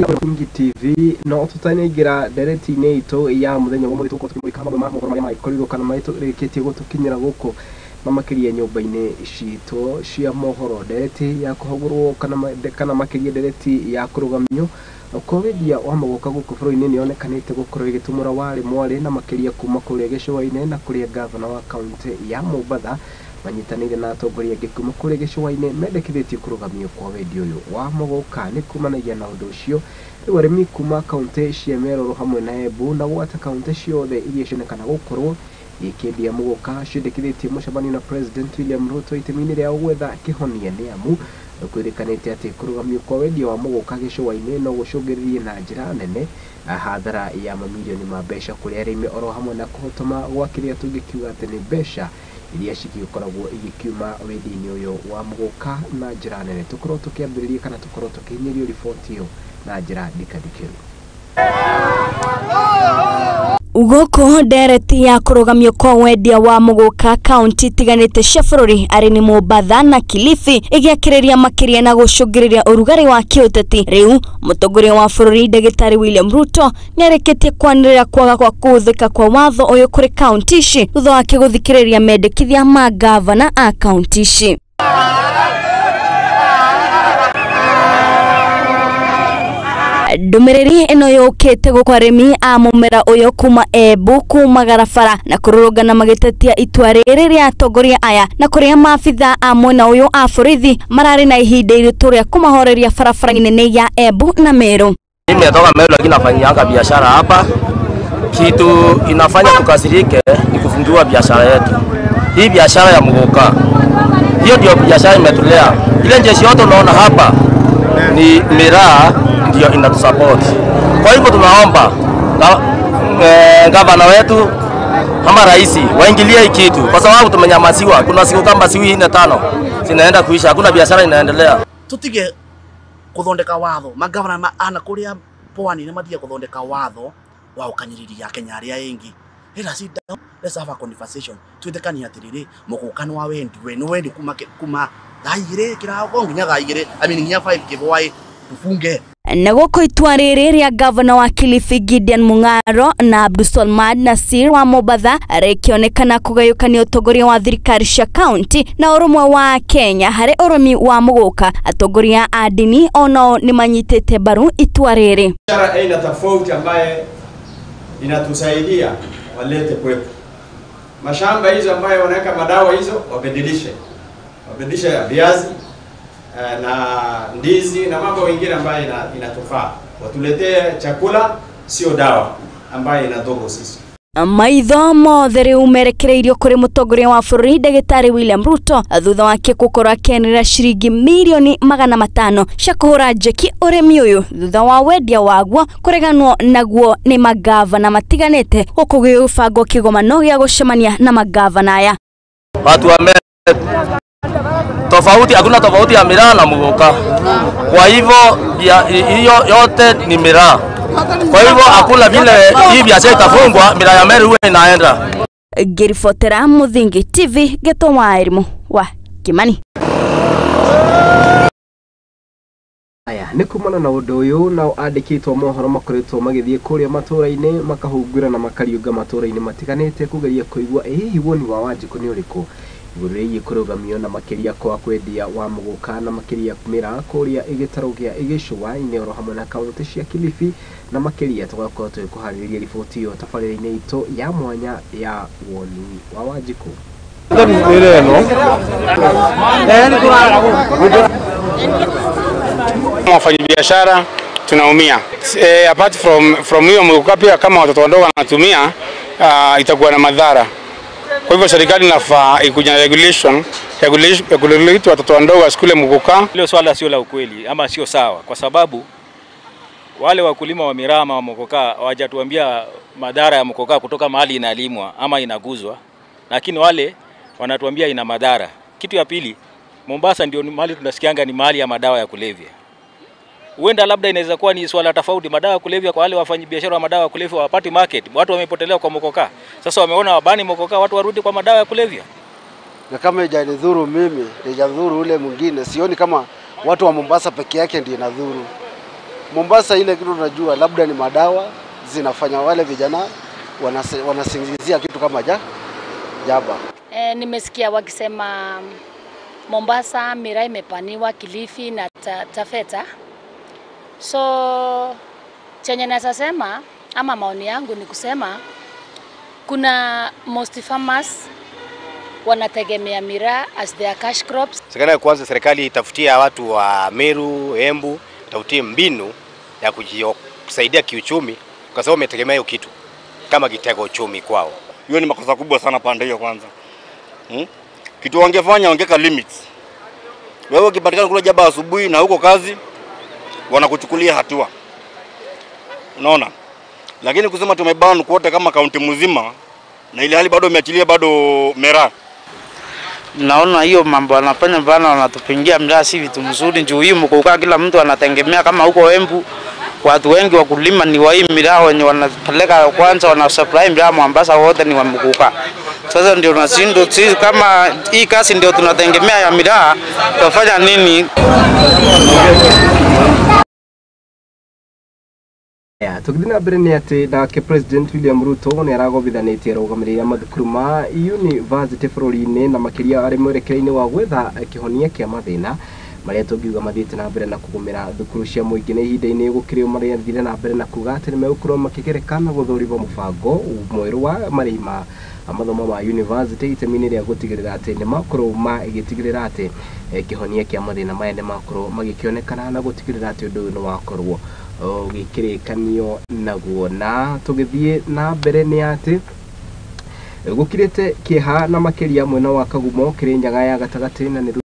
Kingi TV no tutanaingira ndereti-inĩ itũ ya muthenya wa mũthĩ tũgũkorwo tũkĩmũrĩka mamwe ma mohoro marĩa magĩkorirwo kana marĩkĩtie gũtũkinyĩra gũkũ na makĩria nyũmba-inĩ citũ cia mohoro. Ndereti ya kũhagũrwo kana makĩria ndereti ya kũrũgamio kwa wendia wa mũgũka gũkũ bũrũri-inĩ nĩyonekanĩte gũkorwo ĩgĩtumũra warĩ mwarĩ na makĩria kuma kũrĩa gĩcũa-inĩ na kũrĩa gavana wa kaunti ya Mombatha manyitanĩire na atongoria angĩ kuma kũrĩa gĩcũa-inĩ mendekithĩtie kũrũgamio kwa wendia ũyũ wa mũgũka. Nĩ kumanagia na ũndũ ũcio rĩu arĩmi kuma kaunti cia Merũrũ hamwe na Embu na gwata kaunti ciothe iria cionekana gũkorwo ikĩendia mũgũka ciendekithĩtie mũcemanio na President William Ruto itemi-inĩ rĩa gwetha kĩhonia nĩ amu kwĩrĩkanĩte atĩ kũrũgamio kwa wendia wa mũgũka gĩcũa-inĩ no gũcũngĩrĩrie na njĩra nene hathara ya mamirioni ma mbeca kũrĩ arĩmi oro hamwe na kũhotoma gwa kĩrĩa tũngĩkiuga atĩ nĩ mbeca iria cigĩkoragwo igĩkiuma wendia-inĩ ũyũ wa mũgũka na njĩra nene. Tũkorwo tũkĩambĩrĩria kana tũkorwo tũkĩhinyĩrio riboti ĩyo na njĩra ndikandikĩru. Gũkũ ndereti ya kũrũgamio kwa wendia wa mũgũka kaunti itiganĩte cia bũrũri arĩ nĩ Mombatha na Kilifi ĩgĩakĩrĩria makĩria na gũcũngĩrĩria ũrugarĩ wa kĩũteti. Rĩu mũtongoria wa bũrũri Ndagĩtarĩ William Ruto nĩarĩkĩtie kwanĩrĩra kwaga kwa kũhũthĩka kwa watho ũyũ kũrĩ kaunti ici thutha wake gũthikĩrĩria mendekithia ma gavana a kaunti ici. Ndũmĩrĩri ĩno yũkĩte gũkũ arĩmi a mũmera ũyũ kuma Embu kuma Garabara na kũrũrũngana magĩtetia itua rĩrĩ rĩa atongoria aya na kũrĩa maabitha a mwena ũyũ a borithi mararĩ na ihinda iritũ rĩa kũmahoreria barabara nene ya Embu na Meru. Mimi natoka Meru lakini nafanyianga biashara hapa. Kitu inafanya tukasirike ni kufungiwa biashara yetu. Hii biashara ya muguka, hiyo ndio biashara imetulea. Ile jeshi yote unaona hapa ni miraa ndio inatusupport. Kwa hivyo tunaomba gavana wetu kama rais waingilie hii kitu, kwa sababu tumenyamaziwa. Kuna siku kama siku 4 5 zinaenda kuisha, hakuna biashara inaendelea. Tutige kuthondeka watho magavana ma ana kuria pwani ni matige kuthondeka watho wa ukanyiriria Kenya aria ingi. Let us sit down, let's have a conversation. Twithekanie atiriri muguka ni wa wendi we ni wendi kuma thaa igiri kirako nginya thaa igiri, I mean nginya 5 kibwai tufunge. Na gũkũ itua rĩrĩ rĩa gavana wa Kilifi Gideon Mung'aro na Abdulswamad Nassir wa Mombatha rĩkĩonekana kũgayũkania ũtongoria wa thirikari cia kaunti na ũrũmwe wa Kenya harĩ ũrĩmi wa mũgũka. Atongoria a ndini onao nĩmanyitĩte mbaru itua rĩrĩ. Biashara aina tofauti ambaye inatusaidia walete kwetu. Mashamba hizo ambayo wanaweka madawa hizo wabadilishe ya viazi na ndizi na mambo mengine ambayo inatufaa. Watuletee chakula, sio dawa ambayo inadhuru sisi. Maitho mothe rĩu merekereirio kũrĩ mũtongoria wa bũrũri Ndagĩtarĩ William Ruto thutha wake gũkorwo akĩanĩrĩra ciringi mirioni 500 cia kũhũra njeki ũrĩmi ũyũ thutha wa wendia waguo kũreganwo naguo nĩ magavana matiganĩte gũkũ gũgĩbangwo kĩgomano gĩa gũcemania na magavana aya. Watu wa tofauti, hakuna tofauti ya miraa na muguka. Kwa hivyo hiyo yote ni miraa. Kwa hivyo hakuna vile hii biashara itafungwa, miraa ya Meru inaenda. Ngĩribotera Muthingi TV Gĩtũ wa Elimu wa Kimani. Aya nĩ kumana na ũndũ ũyũ nao andĩkĩtwo mohoro makoretwo magĩthiĩ kũrĩa matũra-inĩ makahungura na makariũnga matũra-inĩ matiganĩte kũgeria kũigua ĩ hihi woni wa Wanjikũ nĩ ũrĩkũ igũrũ rĩgiĩ kũrũgamio na makĩria kwa kwendia wa mũgũka na makĩria mĩraa kũrĩa gĩtarũ gĩa gĩcũa-inĩ oro hamwe na kaunti cia Kilifi na makĩria tũgakorwo tũgĩkũharĩrĩria riboti ĩyo tabarĩra-inĩ itũ ya mwanya ya woni wa Wanjikũ. Wafanyabiashara tunaumia. Apart from hiyo mguka pia kama watoto wadogo wanatumia itakuwa na madhara. Kwa hivyo serikali inafaa ikuja na regulation regulate watoto wadogo wasikule mguka. Hilo swala sio la ukweli ama sio sawa, kwa sababu wale wakulima wa miraa ama mguka hawajatuambia madhara ya mguka kutoka mahali inalimwa ama inaguzwa, lakini wale wanatuambia ina madhara. Kitu ya pili, Mombasa ndio mahali tunasikianga ni mahali ya madawa ya kulevya. Huenda labda inaweza kuwa ni swala tofauti, madawa ya kulevya kwa wale wafanyabiashara wa madawa ya kulevya hawapati market, watu wamepotelea kwa mokoka. Sasa wameona wabani mokoka, watu warudi kwa madawa ya kulevya. Na kama haijanidhuru mimi, haijadhuru ule mwingine, sioni kama watu wa Mombasa peke yake ndio inadhuru. Mombasa ile kitu tunajua labda ni madawa zinafanya wale vijana wanasingizia kitu kama jaba. Nimesikia wakisema Mombasa miraa imepaniwa, Kilifi na Taveta. So chenye naweza sema ama maoni yangu ni kusema kuna most farmers wanategemea miraa as their cash crops. Serikali kwanza, serikali itafutia watu wa Meru, Embu, itafutie mbinu ya kujisaidia kiuchumi, kwa sababu wametegemea hiyo kitu kama kitega uchumi kwao. Hiyo ni makosa kubwa sana pande hiyo kwanza. Kitu wangefanya wangeka limits. Wewe ukipatikana kula jaba asubuhi na huko kazi, wanakuchukulia hatua. Unaona? Lakini kusema tumeban kote kama kaunti mzima na ile hali bado umeachilia bado miraa. Naona hiyo mambo wanafanya bana, wanatupingia miraa si vitu mzuri. Juu hii mkoka kila mtu anategemea, kama huko Embu watu wengi wakulima ni wa hii miraa wenye wanapeleka kwanza, wana supply miraa Mombasa, wote ni wa mkoka. Sasa ndio tunashindwa sisi, kama hii kazi ndio tunategemea ya miraa, tutafanya nini? Tũgĩthiĩ na mbere nĩ atĩ nake President William Ruto nĩ aragobithanĩtie arũgamĩrĩri a mathukuru ma university bũrũri-inĩ na makĩria arĩ mwerekera-inĩ wa gwetha kĩhonia kĩa mathĩna marĩa tũngiuga mathiĩte na mbere na kũgũmĩra thukuru cia mũingĩ na ihinda-inĩ gũkĩrĩ marĩa thire na mbere na kuga atĩ nĩmegũkorwo makĩgereka na gũthũrimwo mũbango mwerũ wa marĩhi ma mathomo ma university itemi-inĩ rĩa gũtigĩrĩra atĩ nĩmakorwo magĩtigĩrĩra atĩ kĩhonia kĩa mathĩna maya nĩmakorwo magĩkĩonekana na gũtigĩrĩra atĩ ũndũ ũyũ nĩwakorwo ũgĩkĩrĩkanio naguo. Na tũgĩthiĩ na mbere nĩ atĩ gũkirĩte kĩeha na makĩria mwena wa Kagumo Kĩrĩnyaga ya gatagatĩ na nĩ